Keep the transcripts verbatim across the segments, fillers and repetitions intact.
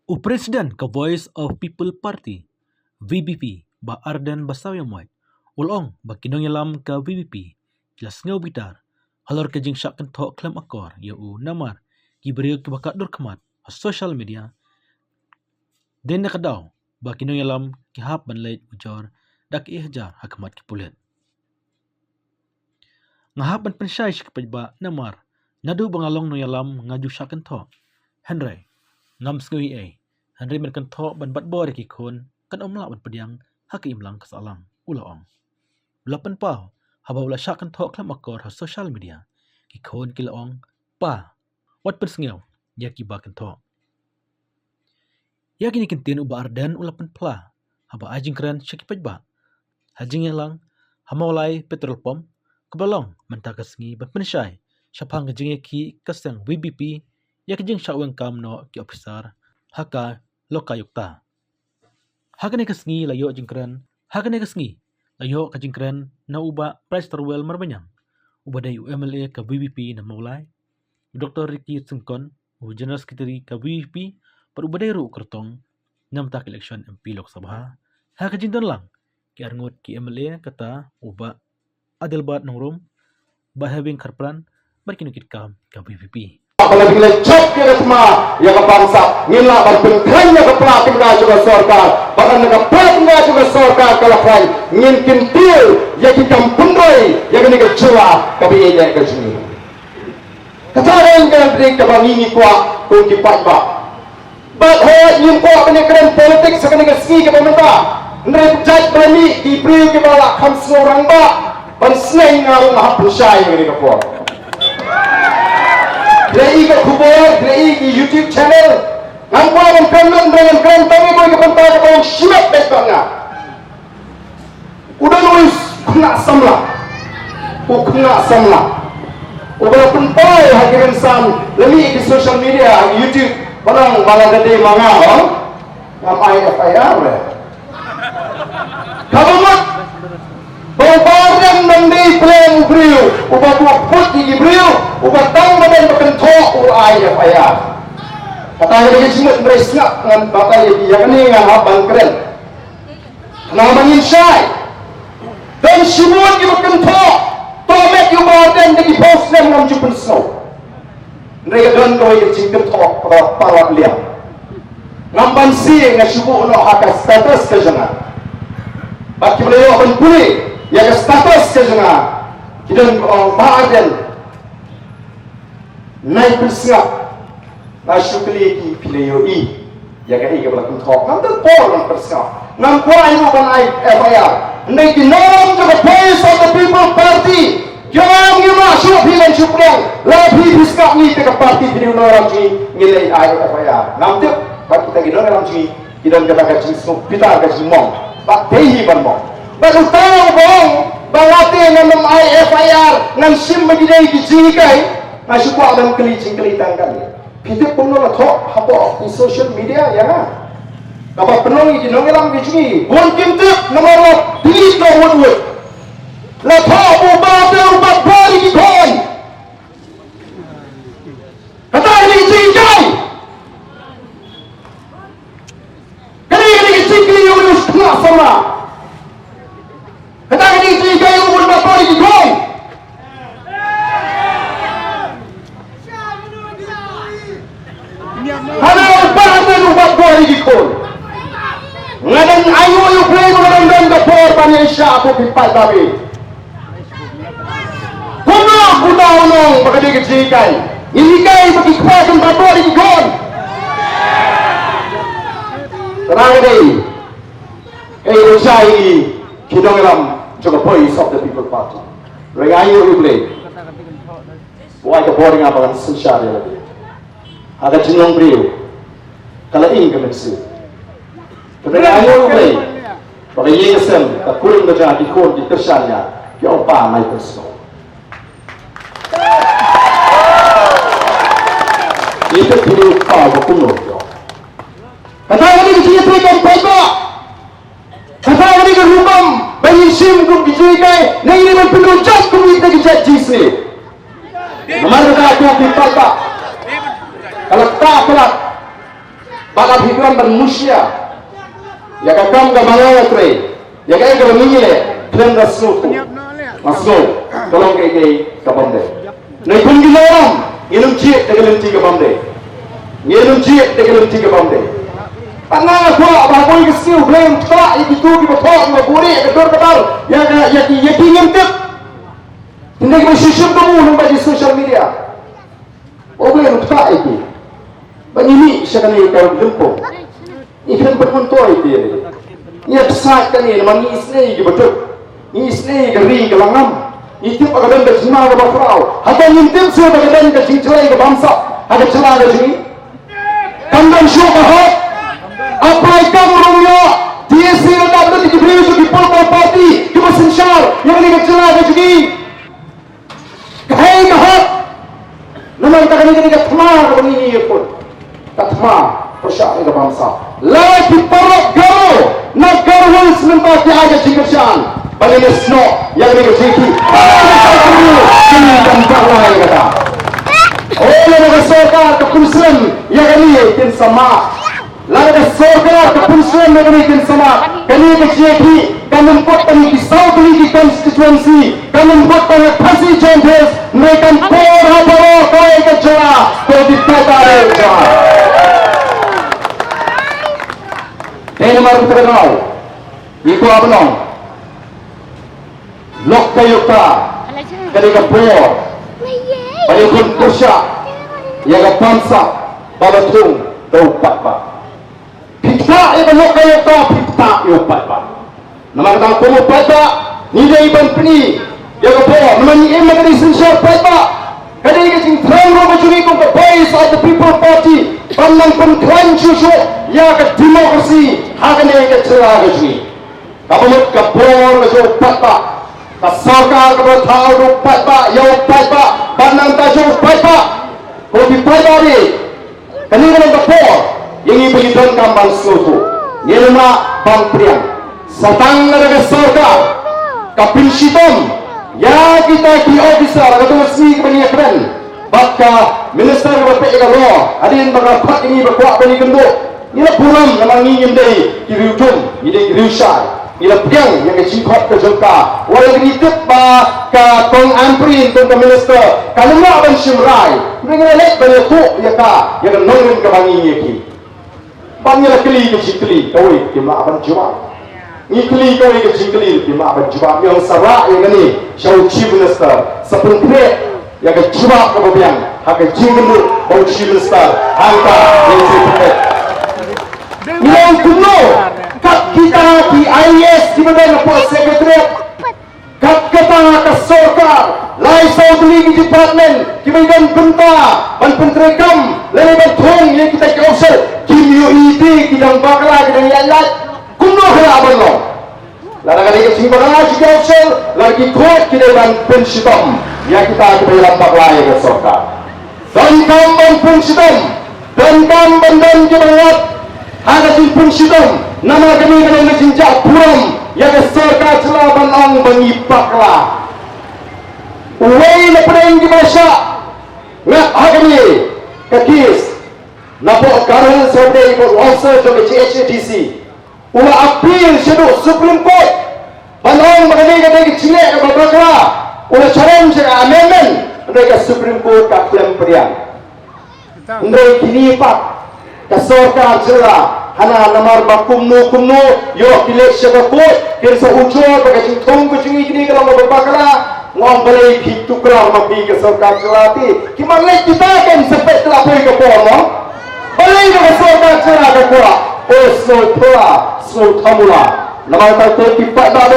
U President ka Voice of People Party, V P P, Bah Ardent Basaiawmoit, u la ong ba ki nongïalam ka V P P ki la sngew bitar halor ka jingshah kynthoh khlem akor ïa u namar ki briew kiba ka dur khmat ha social media. Dei na ka daw ba ki nongïalam ki hap ban leit ujor da ki hajar ha khmat ki pulit. Nga hap ban pynshai sha ki paidbah namar naduh ba nga long nongïalam nga ju shah kynthoh. Hynrei ngam sngew ei ei. Hynrei ban kynthoh ban bat bor ïa ki khun kan ym lah ban pdiang ha ka imlang ka sahlang, u la ong. U la pynpaw haba u la shah kynthoh khlem akor ha social media, ki khun ki la ong, "Pa, wat pynsngew ïa kiba kynthoh." Ïa kine ki ktien u Bah Ardent u la pynphla haba ai jingkren sha ki paidbah ha jingïalang ha Mawlai Petrol Pump kaba long mynta ka sngi ban pynshai shaphang ka jingïakhih ka seng V P P ïa ka jingshah weng kam noh ki ophisar ha ka Lokayukta. Ha kane ka sngi la ïoh jingkren, ha kane ka sngi la ïoh ka jingkren na u Bah Brightstarwell Marbaniang, uba dei u M L A ka V P P na Mawlai, u Doktor Ricky Syngkon, u General Secretary ka V P P, bad uba dei ruh u kyrtong na mynta ka election M P Lok Sabha. Ha ka jingdon lang ki arngut ki M L A, kata u Bah Adelbert Nongrum, Bah Hewing Kharpran, bad ki nongkitkam ka V P P. Ba la dei la jop ïa ka thma ïa ka bangsa, ngin lah ban pynkhlaiñ ïa ka pla tyngka jong ka sorkar, ba kan ka pla tyngka jong ka sorkar ka la khlaiñ, ngin kyntiew ïa ki kam pynroi ïa kane ka jylla kaba ïeit ka jong ngi. Kata ka dei ka dei kaba ngi ngi kwah kum ki paidbah. Bad hooid ngim kwah ban ïakren politics ha kane ka sngi kaba mynta. Hynrei jait ba la mih ki briew kiba la kham sngew rangbah ban sneng, nga ruh nga hap pynshai ha kane ka por. Phi la i ka khubor, phi la i ki YouTube channel. Ngam kwah ban kren lut, hynrei ngan kren tang ïa kawei ka bynta kaba long shimet beit bad nga. U don uwei u khynnah samla. U khynnah samla uba la pynpaw ha ki rynsan, la mih ha ki social media, ha ki YouTube, ba nang ba la da dei ma nga, ba ngam ai F I R re. Kaba mut ba u Bah Ardent nang dei pleng u briew uba buh put ïa ki briew, uba tang ba don ba kynthoh u ai F I R. Kata ka dei ka jingmut, hynrei sngap, ngan batai ïa phi, ïa kane nga hap ban kren. Khnang ba ngin shai. Don shibun kiba kynthoh, to met ïa u Bah Ardent da ki post, ngam ju pynsngew. Hynrei ka don kawei ka jingkynthoh kaba palat liang. Ngam banse, nga shu buh noh ha ka status ka jong nga. Bad kiba la ïoh ban pule ïa ka status ka jong nga, ki don kiba ong, Bah Ardent, nai pynsngap. Nga shu kylli ki, phi la ïohi ïa kaei kaba la kynthoh? Ngam don por ban pynsngap. Ngam kwah ruh ban ai F I R. Hynrei ki nongïalam jong ka Voice of the People Party ki ong, ngim lah shuh phi ban shu pdiang. Lada phi phi sngap, ngi te ka party phi dei u nongïalam jong ngi, ngin leit ai F I R. Ngam tip ba kita ki nongïalam jong ngi ki don kata ka jingsngewbitar, ka jingmong. Bad dei hi ban mong. Bad uta uba ong ba nga te ngan ym ai F I R, ngan shim ba ki dei ki jinghikai, nga shu kwah ban kylli jingkylli tang kane. Phi tip kumno la thoh hapoh ki social media ïa nga? Kaba pynlong ïa ki nongïalam ki jong ngi, bun kim tip namar la delete noh wut wut. La thoh ba u Bah Ardent u bat bor ïa ki khun. Kata ka dei ka jinghikai. Kane ka dei ka jingkylli ïa u khynnah samla. Kata ka dei ka jinghikai ïa u, u bat bor ïa ki khun. Hana u Bah Ardent u bat bor ïa ki khun. Nga dang ainguh ïa U Blei ba nga dang don ka por ban ïaishah kum ki paidbah. Kumno uta u ong ba ka dei ka jinghikai? Ngin hikai ba ki kpa kin bat bor ïa ki khun. Kata ka dei kaei ba jia ïa ngi ki nongïalam jong ka Voice of the People Party. Hynrei nga ainguh ïa U Blei ba u ai ka bor ïa nga ba ngan synshar ïa lade. Ha ka jinglong briew ka la ing ka mynsiem. Te nga ainguh ïa U Blei ba ka ïing ka sem, ka kurim ka jong nga, ki khun ki kyrshan ïa nga, ki ong, "Pa, nai pynsngew." Ïa ka, phi dei u kpa uba kumno, ki ong. Kata ka dei ka jingïathuh ïa u paidbah. Kata ka dei ka rukom ba Ngi shim kum ki jinghikai, ngi dei ban pynduh jait kum kita ki jait jingsniew. Namar kata ko ki paidbah, ka la ktah palat ba la phi kren ban mushia ïa ka kam kaba nga la trei, ïa kaei kaba ngi leh, khlem da sngewthuh. Nga sngew ka long kaei kaei ka bym dei. Ngi kum ki nongïalam, ngin ym jied da ka lynti ka bym dei. Ngin ym jied da ka lynti ka bym dei. Tang nga kwah ba ha kawei ka sngi U Blei un ktah ïa kito kiba thoh, kiba buhrieh ka dur ka dar ïa ka, ïa ki, ïa ki ngim tip. Tang kiba shu shim kabu lyngba ki social media. U Blei un ktah ïa ki. Ba ngi mih sha kane ka lympung. Ngi khlem pat myntoi te. Ngi ïa pynshai kane namar ngi isynei ïa ki ba duk. Ngi isynei ïa ka ri ka la ngam. Ngi tip ba ka don ka jingma kaba khraw. Hato ngim tip shuh ba ka don ka jingkhlaiñ ka bamsap ha ka jylla ka jong ngi? Kam don shuh ka hok. Apply kam ruh ïa. T S C la dap da ki briew jong ki political party kiba synshar ïa kane ka jylla ka jong ngi. Ka hei ka hok. Namar kata kane, kane ka thma kaba ngi ïakhun. Ka thma pyrshah ïa ka bamsap. Lada ki paralok Garo na Garo Hills mynta ki ai ka jingkyrshan ba ngin ïasnoh ïa kane ka jingkhih, kane kan bakla ïa kata. Oh, lada ka sorkar ka pynslem ïa kane, kin sa mad. Lada ka sorkar ka pynslem ïa kane, kin sa mad. Kane ka jingkhih kan ym kut tang ha ki saw tylli ki constituency, kan ym kut tang ha Khasi Jaintia Hills, hynrei kan por ha baroh kawei ka jylla, ko ki paidbah ka jylla. Te namar kata ka daw, ngi kwah ban ong, lok ka ïoh ka, ka dei ka bor ban ïakhun pyrshah ïa ka bamsap ba la thung da u paidbah. Phi ktah ïa ka lok ka ïoh ka, phi ktah ïa u paidbah. Namar kata kum u paidbah ngi dei ban pyni ïa ka bor, namar ngi im ha ka dei synshar paidbah. Ka dei ka jingthrang ruh ka jong ngi kum ka Voice of the People Party ban nang pynkhlaiñ shuh shuh ïa ka democracy ha kane ka jylla ka jong ngi. Kaba mut ka bor ka jong u paidbah, ka sorkar kaba thaw da u paidbah, ïa u paidbah, bad nangta jong u paidbah. Ko ki paidbah, kane ka long ka por ïa ngi ba ngi donkam ban sngewthuh. Ngim lah ban pdiang. Sa tang lada ka sorkar ka pynshitom ïa kita ki officer, ha kata ka sngi kaba ngi ïakren bad ka minister kaba peit ïa ka law, hadien ba ka khot ïa ngi ba kwah ban ïakynduh, ngi la burom namar ngi ngim dei ki riewdum, ngi dei ki riewshai. Ngi la pdiang ïa ka jingkhot ka jong ka. Wat la ngi tip ba ka Kong Ampareen kum ka minister kan ym lah ban shim rai, hynrei ngi la leit ban ïathuh ïa ka, ïa ka nongrim kaba ngi ïa ki. Bad ngi la kylli ka jingkylli, kawei kim lah ban jubab. Ngi kylli kawei ka jingkylli, kim lah ban jubab. Ngi ong sa rah ïa kane sha u Chief Minister, sa pynkhreh ïa ka jubab kaba biang ha ka jingkynduh ba u Chief Minister hangta. Ngi sa pynkhreh. Ngi ong kumno kat kita ki I A S kiba don hapoh Secretariat, kat kata ka sorkar, lai saw tylli ki department kiba don bynta ban pyntreikam lane ban thung ïa kita ki officer, kim ïohi te, ki dang bakla, ki dang ïaid lait. Kumno ka lah ban long? Lada ka dei ka jingbakla jong ki officer, lada ki khot, ki dei ban pynshitom ïa kita kiba ïalam bakla ïa ka sorkar. Donkam ban pynshitom, donkam ban don kiba ngat ha ka jingpynshitom, namar kane ka long ka jingjah burom ïa ka sorkar jylla ban ong ba ngi bakla. Uwei na pdeng kiba shah ngat ha kane ka case, napoh Garo Hills, uwei na ki officer jong ka G H A D C, u la appeal shaduh Supreme Court ban ong ba kane ka dei ka jingleh kaba bakla. U la challenge ïa ka amendment, hynrei ka Supreme Court ka khlem pdiang. Hynrei kine pat ka sorkar jylla, hana namar ba kumno kumno ïoh ki leit sha ka court, kin sa ujor ba ka jingthung ka jong ngi kine ka long kaba bakla. Nga ong balei phi tuklar ma phi ka sorkar jylla te? Ki mar leit kita kan sa peit la poi ka por mo. Balei ba ka sorkar jylla ka kwah? O sngewphylla, sngewthamula. Namar kata ki paidbah,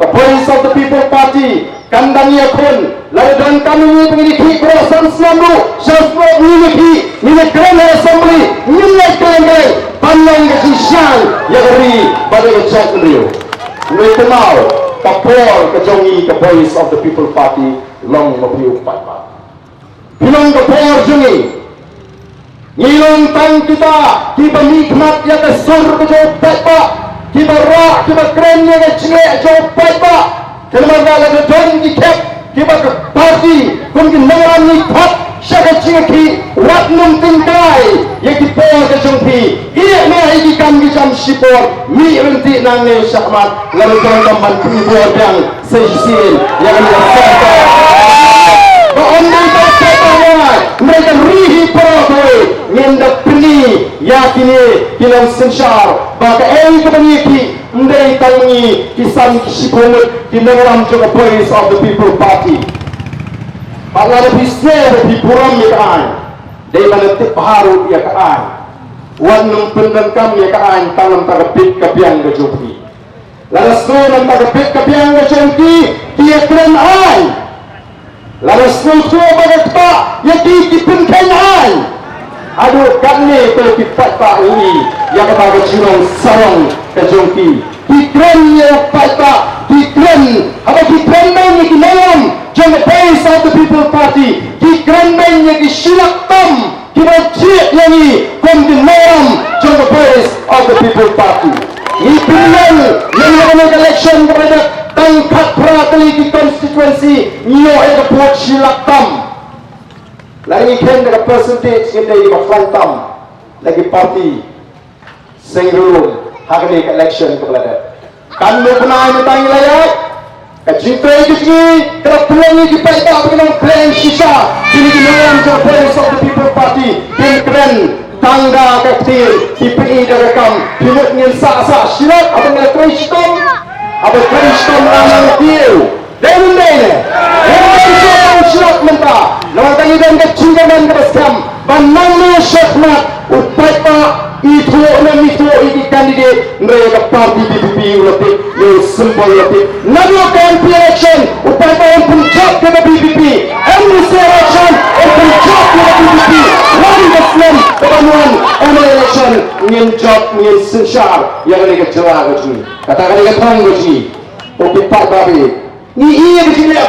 ka Voice of the People Party kan dang ïakhun. Lada donkam ïa ngi ba ngin ïakhih baroh san snem ruh, san snem ngin ïakhih, ngin ïakren ha Assembly, ngin leit kylleng kylleng ban long ka jingshai ïa ka ri bad ïa ka jaitbynriew. Ngi kynmaw, ka por ka jong ngi ka Voice of the People Party long ma phi u paidbah. Phi long ka por jong ngi. Ngi long tang kita kiba mihkhmat ïa ka sur ka jong u paidbah. Kiba rah, kiba kren ïa ka jingleh jong u paidbah. Te namar ba lada don ki khep kiba ka party kum ki nongïalam ngi khot sha ka jingïakhih, wat nym tyngkai ïa ki por ka jong phi. Ïa ma ïa ki kam ki jam shipor, mih ryntih nangne shakhmat. Lada don kam ban pynbor biang sa shisien ïa kane ka sorkar. Ba ym dei tang sorkar, hynrei ka ri hi para kawei. Ngin da pyni ïa kine ki nongsynshar ba kaei kaba ngi ïakhih ym dei tang ngi ki san ki shiphew ngut ki nongïalam jong ka Voice of the People Party. Bad lada phi sngew ba phi burom ïa ka aiñ, dei ban da tip bha ruh ïa ka aiñ. Wat nym pyndonkam ïa ka aiñ tang namar ka bit ka biang ka jong phi. Lada shu namar ka bit ka biang ka jong ki, ki ïakren aiñ. Lada shu shu ba ka kpa ïa ki, ki pynkheiñ aiñ. Haduh katne to ki paidbah u i ïa kata ka jingrong sarong ka jong ki. Ki kren ïa u paidbah, ki kren, haba ki kren beiñ ïa ki nongïalam jong ka Voice of the People Party, ki kren beiñ ïa ki shilak tam kiba jied ïa ngi kum ki nongïalam jong ka Voice of the People Party. Ngi pynlong ïa kane ka election kaba dep tang khatphra tylli ki constituency, ngi ïoh ïa ka vote shilak tam. Lada ngi khein da ka percentage, ngin dei kiba khlaiñ tam na ki party seng rulum ha kane ka election kaba la dep. Katno bnai mynta ngi la ïaid. Ka jingtrei ka jong ngi ka la pynlong ïa ki paidbah ba ki nongpynlong shisha. Kine ki nongïalam jong ka Voice of the People Party kin kren tang da ka ktien, ki pyni da ka kam. Phi mut ngin sah sah shilak haba ngi la trei shitom? Haba trei shitom la nang kiew. Dei ne ym dei ne? Dei ne ym dei? Shu tang shlak mynta. Namar ba ngi don ka jingkyrmen kaba skhem ba nangne shakhmat u paidbah ithuh ne ym ithuh ïa ki candidate, hynrei ïa ka party V P P u la tip, ïa u symbol u la tip. Naduh ka M P election u paidbah un pynjop ïa ka V P P. MDC election un pynjop ïa ka V P P. Wan ka snem kaba wan M L A election ngin jop, ngin synshar ïa kane ka jylla ka jong ngi. Kata kane ka thong ka jong ngi. Ko ki paidbah, ngi ïa ka jingleh